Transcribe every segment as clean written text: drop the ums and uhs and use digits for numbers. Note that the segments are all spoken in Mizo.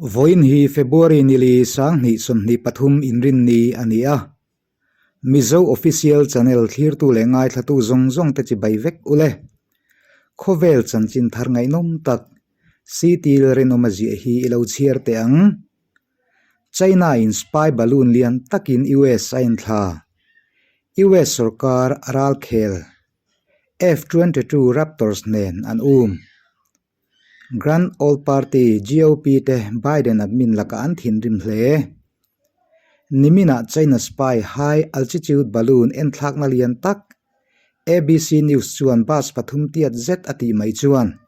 Vawiin hi February nili 2023 inrinni a ni a. Mizo Official Channel thlirtu leh ngaithlatu zawng zawng te chibai vek u le. Khawvel chanchin thar ngaihnawm tak City rinawm a ziah hi i lo chhiar teh ang. China in spy balloon lian takin US a inthla. US sawrkar a ralkhel F-22 Raptors nen an um. Grand Old Party, GOP, te Biden admin lakah an thinrim hle. Niminah China spy high altitude balloon enthlakna lian tak ABC News chuan bus pathum tiat zet a tih mai chuan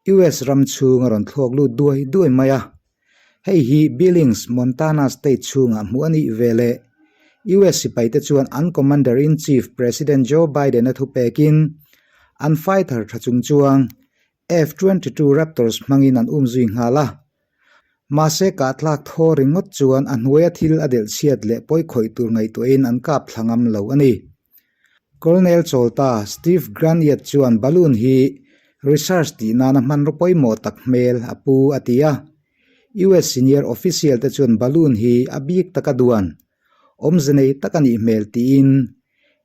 US ram chhung a rawn thlawk lut duai duai mai a. Hei hi Billings, Montana state chhungah hmuh a nih ve leh US sipaite chuan an Commander-in-Chief President Joe Biden-a thupekin an fighter tha chung chuang F-22 Raptors hmangin an umzui nghal a. Mahse kahtlak thaw ringawt chuan a hnuaia thil a delh chhiat leh pawikhawih tur ngaihtuahin an kap thla ngam lo a ni. Colonel Chawlta Steve Graniet chuan balloon hi research tih nana hmanraw pawimawh tak hmel a pu a ti a. US senior official te chuan balloon hi a bik taka duan awmze nei tak a nih hmel tiin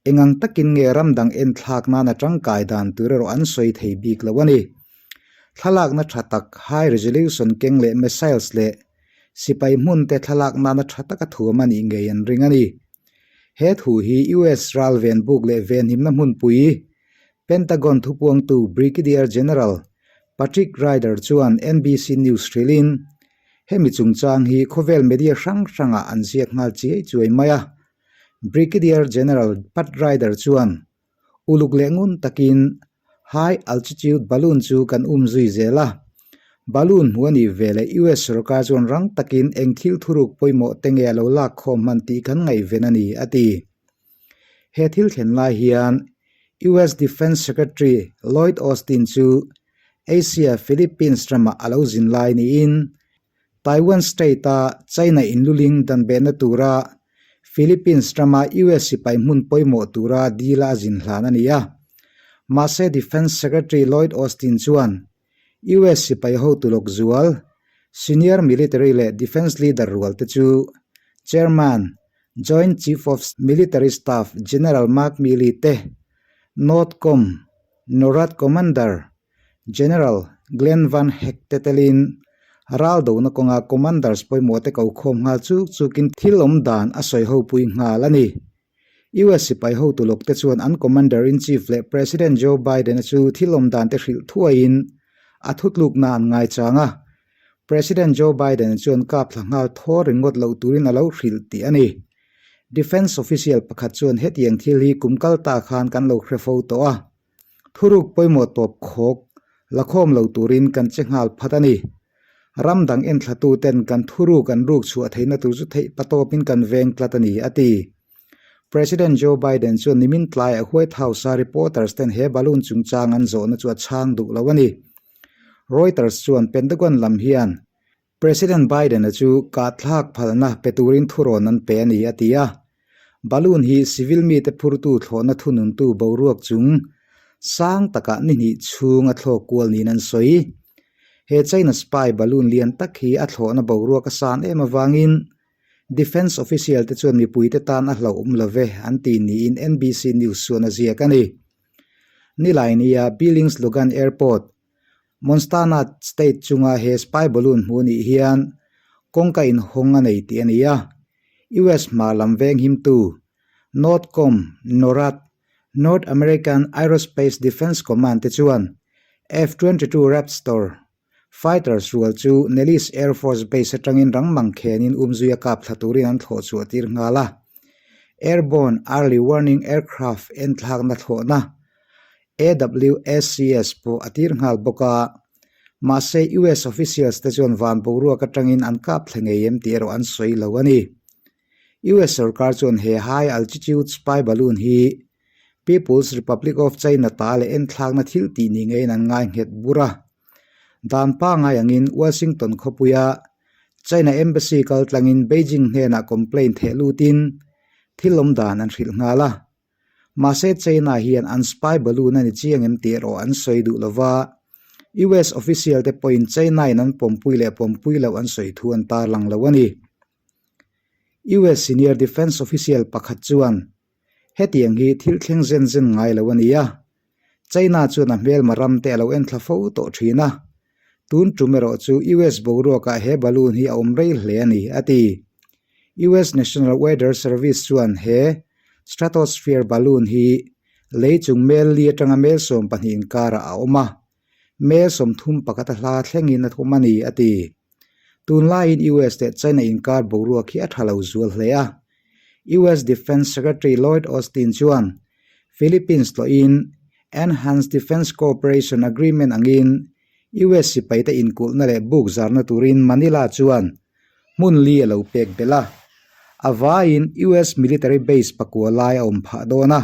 Engang takin nge ram dang enthlak nana tangkai dan tur erawh an sawi thei bik lo a ni. Thlalakna tha tak, high resolution keng leh missiles leh sipai hmun te thlalak nana tha taka thuam a nih ngei an ring a ni. He thu hi US ral ven buk leh venhimna hmunpui, Pentagon thupuangtu Brigadier General Patrick Ryder chuan NBC News hrilhin, Hemi chungchang hi khawvel media hrang hrangah an ziak nghal chiai chuai mai a, Brigadier General Pat Ryder chuan uluk leh ngun takin High Altitude Balloon chu kan um zui zel a. Balloon hmu a nih veleh US sorkar chuan rang takin eng thil thuruk pawimawh te nge a lo lak khawm hman tih kan ngaihven a ni, a ti. He thil thlen lai hian US Defence Secretary Lloyd Austin chu Asia Philippines ramah a lo zin lai niin Taiwan State-a China inluling danbehna tura Philippines rama US sipai hmun pawimawh tura deal-a a zin hlan a ni a. Mahse Defence Secretary Lloyd Austin chuan US sipai hotu lawk zual, senior military leh defence leader rualte chu Chairman, Joint Chief of Military Staff General Mark Milley te, Northcom, NORAD Commander, General Glen Van Heck te telin ral dohna kawnga commanders pawimawh te ko khawm nghal chuk chukin thil awm dan a sawi ho pui nghal a ni. US sipai hotu lawk te chuan an Commander-in-Chief leh President Joe Biden-a chu thil awm dan te hrilh thuaiin a thutlukna an ngaichang a. President Joe Biden-a chuan kap thla nghal thaw ringawt loh turin a lo hrilh tih a ni. Defence official pakhat chuan hetiang thil hi kum kal ta khan kan lo hre fo tawh a. Thuruk pawimawh tawp khawk la khawm lo turin kan che nghal phat a ni. Ram dang enthlatu ten kan thuruk an ruk chhuah theihna tur chu theih patawpin kan veng tlat a ni, a ti. President Joe Biden chuan nimin tlaiah White House-a reporters ten he balloon chungchang an zawhna chu a chhang duh lo a ni. Reuters chuan Pentagon lam hian President Biden-a chu kahthlak phalna pe turin thurawn an pe a ni, a ti a. Balloon hi civil mite phurtu thlawhna thununtu boruak chung sang takah ni hnih chhung a thlawk kual niin an sawi. He China spy balloon lian tak hi a thlawhna boruak a san em avangin defence official te chuan mipuite tan a hlauhawm lo ve an ti niin NBC News chuan a ziak a ni. Nilaini-a Billings Logan Airport Montana state chunga he spy balloon hmuh anih hian kawngka inhawng a nei tih a ni a. US hma lam veng himtu Northcom, NORAD, North American Aerospace Defense Command te chuan F-22 Raptor fighters rual chu Nellis Air Force Base atangin rang mang khenin umzui a kap thla turin an thlawh chhuah tir nghal a. Airborne Early Warning Aircraft enthlakna thlawhna AWACS pawh a tir nghal bawk a, mahse US officials te chuan van boruak atangin an kap thla ngei em tih erawh an sawi lo a ni. US sorkar chuan he high altitude spy balloon hi People's Republic of China ta leh enthlakna thil tih ni ngeiin an ngai nghet bur a. Dan pangai angin Washington khawpuia China Embassy kaltlangin Beijing hnenah complaint theh lutin thil awm dan an hrilh nghal a. Mahse China hian an spy balloon a ni chiang em tih erawh an sawi duh lo va. US official te pawhin China-in an pawmpui leh pawmpui loh an sawi thu an tarlang lo a ni. US senior defence official pakhat chuan hetiang hi thil thleng zen zen ngai lo a ni a, China chuan a hmelma ram te a lo enthla fo tawh thin a, tun tum erawh chu US boruakah he balloon hi a awm rei hle a ni, a ti. US National Weather Service chuan he stratosphere balloon hi lei chung mel li atanga mel 12 inkarah a awm a, mel 31 a hla thlengin a awm a ni, a ti. Tunlaiin US leh China inkar boruak hi a tha lo zual hle a. US Defence Secretary Lloyd Austin chuan Philippines tlawhin Enhanced Defence Cooperation Agreement angin US sipaite inkulhna leh buk zarna turin Manila chuan hmun li a lo pek belh a. A vaiin US military base pakua lai a awm phah dawn a.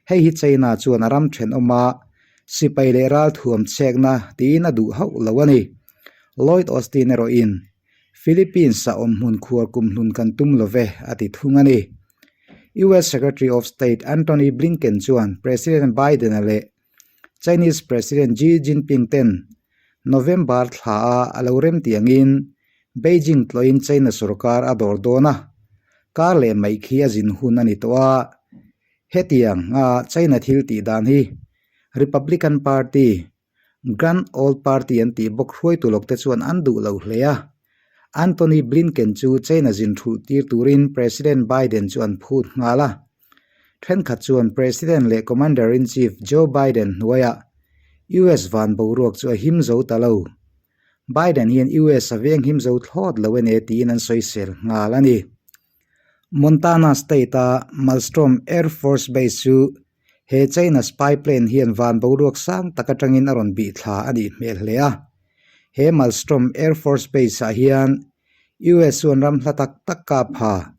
Hei hi China chuan a ram thenawma sipai leh ralthuam chhekna tiin a duh hauh lo a ni. Lloyd Austin erawhin, Philippines-a awm hmun khuar kum hlun kan tum lo ve, a ti thung a ni. US Secretary of State Antony Blinken chuan President Biden-a leh Chinese President Xi Jinping ten November thla-a a lo remti angin Beijing tlawhin China sorkar a dawr dawn a, kar leh mai khi a zin hun a ni tawh a. Hetiang a China thil tih dan hi Republican Party, Grand Old Party an tih bawk hruaitu lawkte chuan an duh lo hle a. Antony Blinken chu China zin thulh tir turin President Biden chu an phut nghal a. Thenkhat chuan President leh Commander-in-Chief Joe Biden hnuaiah US van boruak chu a him zo ta lo. Biden hian US a veng him zo thlawt lo ene tiin an sawisel nghal a ni. Montana State-a Malmstrom Air Force Base chu he China spy plane hian van boruak sang tak atangin a rawn bih thla a nih hmel hle a. He Malmstrom Air Force Base-ah hian US chuan ram hla tak tak kap ha,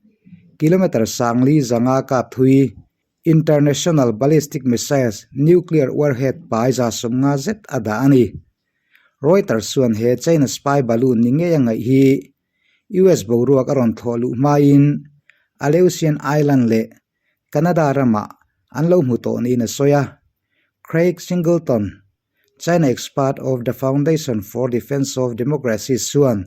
kilometre sangli zanga kap thui, International Ballistic Missiles nuclear warhead pai 150 zet a dah a ni. Reuters chuan he China spy balloon ni ngei a ngaih hi US boruak a rawn thlawh luh hmain Aleutian Island leh Canada ramah an lo hmu tawh niin a sawi a. Craig Singleton, China expert of the Foundation for Defense of Democracies chuan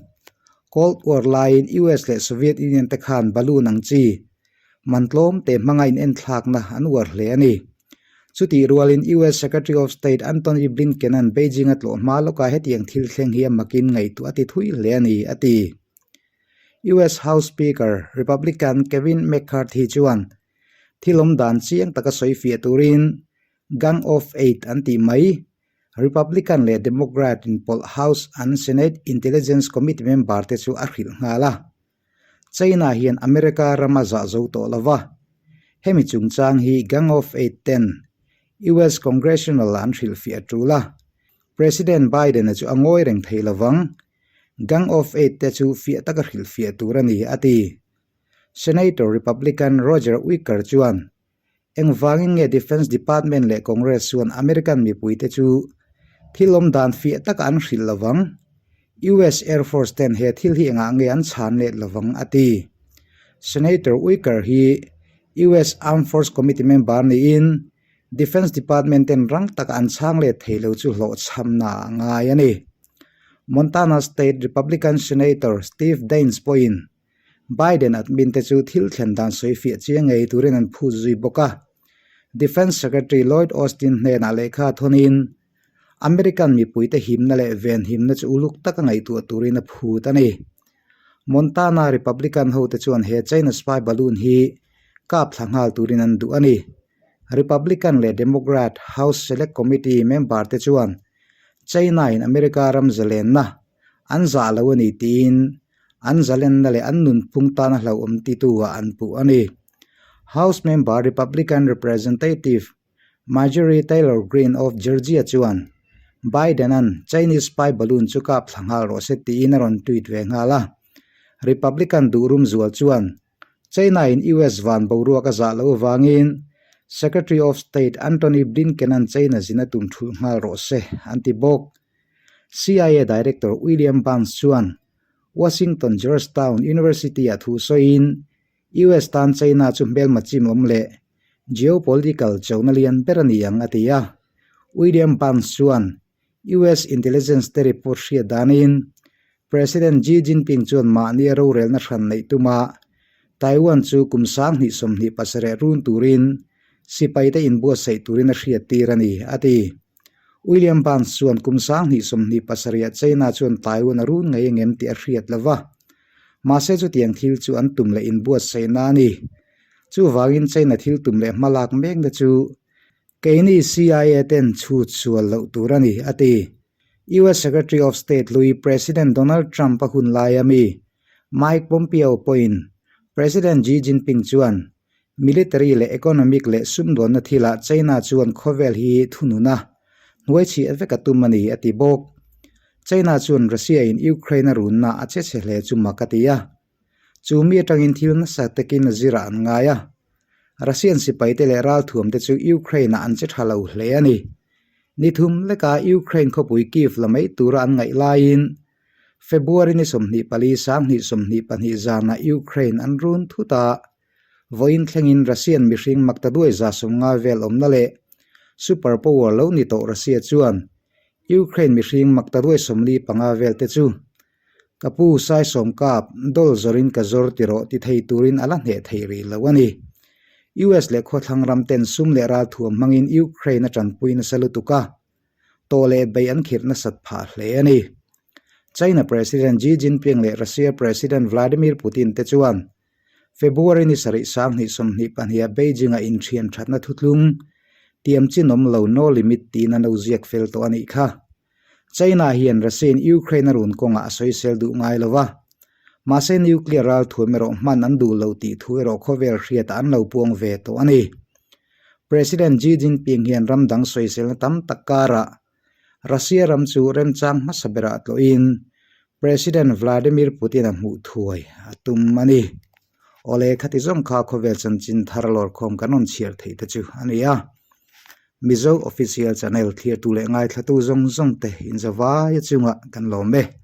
Cold War laiin US leh Soviet Union te khan balloon ang chi man tlawm te hmanga inenthlakna an uar hle a ni. Chutih rualin US Secretary of State Antony Blinken-a'n Beijing a tlawh hma lawkah hetiang thil thleng hi a makin ngaihtuah a ti thui hle a ni, a ti. US House Speaker Republican Kevin McCarthy chuan thil awm dan chiang taka sawi fiah turin Gang of Eight an tih mai, Republican leh Democrat inpawlh House and Senate Intelligence Committee member te chu a hrilh nghal a. China hian America ram a zah zo tawh lo va, hemi chungchang hi Gang of Eight ten US Congressional an hrilhfiah a tul a, President Biden-a chu a ngawi reng thei lo vang. Gang of Eight te chu fiah taka hrilhfiah tur a ni, a ti. Senator Republican Roger Wicker chuan Engvangin nge Defense Department leh Congress chuan American mipuite chu thil awm dan fiah taka an hrilh lo vang? US Air Force ten he thil hi engah nge an chhan let lo vang? a ti. Senator Wicker hi US Armed Force Committee member niin Defense Department ten rang taka an chhang let thei lo chu hlawhchhamna a ngai a ni. Montana State Republican Senator Steve Daines pawhin Biden admin te chu thil thlen dan sawi fiah chiang ngei turin an phut zui bawk a. Defence Secretary Lloyd Austin hnenah lehkha thawnin American mipuite himna leh venhimna chu uluk taka ngaihtuah turin a phut a ni. Montana Republican hote chuan he China spy balloon hi kap thla nghal turin an duh a ni. Republican leh Democrat House Select Committee member te chuan China-in America ram zalenna an zah lo a ni tiin an zalenna leh an nunphung tana hlauhawm tituah an puh a ni. House member Republican Representative Marjorie Taylor Greene of Georgia chuan Biden-a'n Chinese spy balloon chu kap thla nghal rawh se tiin a rawn tweet ve nghal a. Republican duhrum zual chuan China-in US van boruak a zah loh avangin Secretary of State Antony Blinken-a'n China zin a tum thulh nghal rawh se an ti bawk. CIA Director William Burns chuan Washington Georgetown University-ah thu sawiin US tan China chu hmelma chimawm leh geopolitical chona lian ber a ni ang a ti a. William Burns chuan. US intelligence te report hriat danin President Xi Jinping chuan mahnia rorelna hran neih tuma Taiwan chu kum 2027 run turin sipaite inbuatsaih turin a hriattir a ni, a ti. William Burns chuan kum 2027 China chuan Taiwan a run ngei angem tih a hriat lo va, mahse chutiang thil chu an tum leh inbuatsaihna a ni. Chuvangin China thil tum leh hmalak mekna chu keini CIA ten chhut sual loh tur a ni, a ti. US Secretary of State hlui President Donald Trump a hun laia mi Mike Pompeo pawhin President Xi Jinping chuan military leh economic leh sumdawnna thilah China chuan khawvel hi thunun a, hnuaichhiah vek a tum a ni, a ti bawk. China chuan Russia-in Ukraine a runna a che chhe hle chu mak a ti a. Chu mi atangin thil nasa takin a zirah an ngai a. Russian sipaite leh ralthuamte chu Ukraine-ah an che tha lo hle a ni. Ni thum leka Ukraine khawpui Kyiv la mai tura an ngaih laiin February ni 24 2022 zanah Ukraine an run thut a. Vawiin thlengin Russian mihring maktaduai 150 vel awmna leh super power lo ni tawh Russia chuan Ukraine mihring maktaduai 45 vel te chu Ka pu Saisawm kap dawl zawrin ka zawr ti rawh ti thei turin a la hneh thei rih lo a ni. US leh khawthlang ram ten sum leh ralthuam hmangin Ukraine a tanpui nasa lutuk a, tawh leh bei an khirh nasat phah hle a ni. China President Xi Jinping leh Russia President Vladimir Putin te chuan February ni sarih 2022 ah Beijing-a inthian thatna thutlung tiam chinawm lo No Limit tiin an lo ziak fel tawh a nih kha. China hian Russia-in Ukraine a run kawngah a sawisel duh ngai lo va, mahse nuclear ralthuam erawh hman an duh lo tih thu erawh khawvel hriatah an lo puang ve tawh a ni. President Xi Jinping hian ram dang sawiselna tam tak karah Russia ram chu remchang hmasa berah tlawhin President Vladimir Putin-a hmuh thuai a tum a ni. Awle khati zawng kha khawvel chanchin thar lawrkhawm kan rawn chhiar theih te chu a ni a. Mizo Official Channel thlirtu leh ngaithlatu zawng zawng te inzavai a chungah kan lawm e.